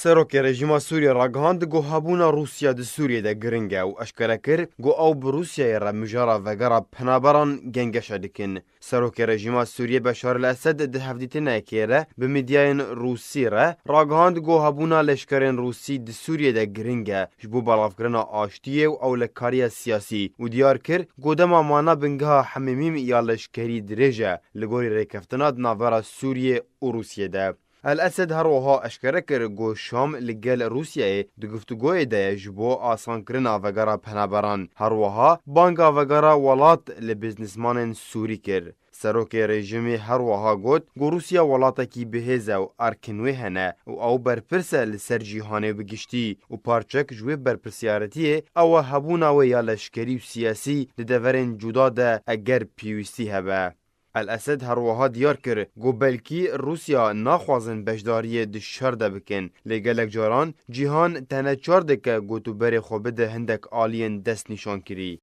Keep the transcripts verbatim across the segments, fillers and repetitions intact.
Serokê rejîma Sûriyê ragihand ku hebûna Rûsya di Sûriyê de giring e û eşkere kir ku ew bi Rûsyayê re mijara vegera penaberan gengeşe dikin. Serokê rejîma Sûriyê Beşar el Esed di hevdîtinekê re bi medyayên Rûsî re ragihand ku hebûna leşkerên Rûsî di Sûriyê de giring e ji bo belavkirina aştiyê û ewlekariya siyasî û diyar kir ku dema mana bingeha hemîmîm ya leşkerî dirêj e li gorî rêkeftina di navbera Sûriyê û Rûsiyê de. El Esed her wiha eşkere kir ku Şam li gel Rûsyayê di guftûgoyê de ye ji bo asankirina vegera penaberan. Her wiha banga vegera welat li biznesmanên Sûrî kir. Serokê rejîmê her wiha got ku Rûsya welatekî bihêz e û erkên wê hene û ew berpirs e li ser cîhanê bi giştî û parçek ji wê berpirsiyaretiyê ew e hebûna wê ya leşkerî û siyasî di deverên cuda de eger pêwîstî hebe. El Esed her wiha diyar kir ku belkî Rûsya naxwazin beşdariyê di şer de bikin, lê gelek caran cîhan tene çar dike gotûberê xwe bide hindek aliyên destnîşankirî.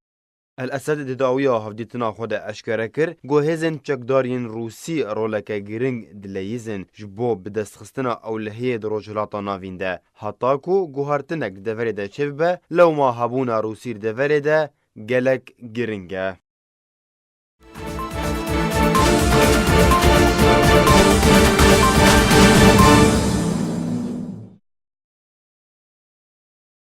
El Esed di dawiya hevdîtina xwe de eşkere kir ku hêzên çekdar yên Rûsî roleke giring dileyîzin ji bo bidestxistina ewlehiyê di Rojhilata Navîn de, heta ku guhartinek di deverê de çêbibe, lewma hebûna Rûsî li deverê de gelek giring e.